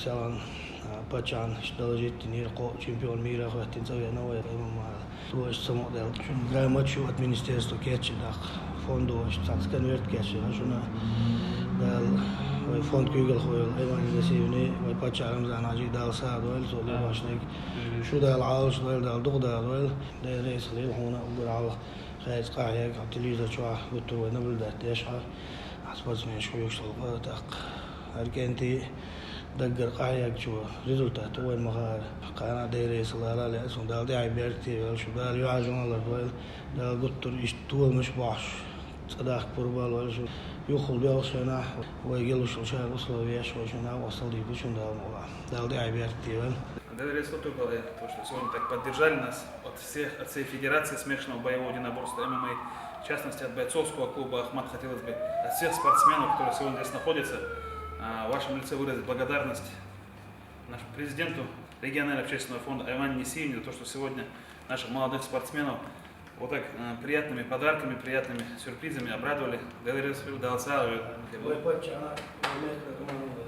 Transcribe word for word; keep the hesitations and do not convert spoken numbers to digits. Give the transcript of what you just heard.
Селан, а, паччахьан доложить динера, кхо чемпион мира хӀоттийна цӀа веана вай ММА. Дожаш ца мукъадаьлла. Шуна драй матч ю от министерства кечча даккха. Фондо цхьацца конверт кечча шуна. Дала вай фонд куьйгалхой йола Аймани Насиевни, вай паччахь Рамзан-Хьажи Дала сагӀа дойла, цо лелошниг. Шу Дала Ӏалаш дойла, Дала дукха Дала дойла. Дела реза хилийла хьона, уггар хьалха хайца къахьега, телевизор чохь гуттар вай наблюдать деш хьа. Спортсменаш хьоьгуш долу тӀаккха. ХӀара кӀентий даггара къахьегчо результат вайн ма хаара. Кхана Дела реза лала лаьа, цунна Дала тӀаьхье беркате йойла, шу Дала юьхьӀаьржа валар дойла, Дала гуттар иштта толамаш бохьуш, цӀа дахка пурба лойла шу. Юххул белхашенахь, вай гелуш йолчара условияш вай шуна накъостал дийр ду шуна Дала мукъалахь. Дала тӀаьхье беркате йойла. Дела реза хилийла, то, что сегодня так поддержали нас от всех, от всей Федерации смешанного боевого единоборства ММА, в частности, от бойцовского клуба «Ахмат», хотелось бы от всех спортсменов, которые сегодня здесь находятся, а, в вашем лице выразить благодарность нашему президенту регионального общественного фонда Аймани Насиевне за то, что сегодня наших молодых спортсменов вот так, э, приятными подарками, приятными сюрпризами обрадовали. Дела реза хилийла, Дала сагӀа дойла. Вай паччахьна, вай мехкан команда.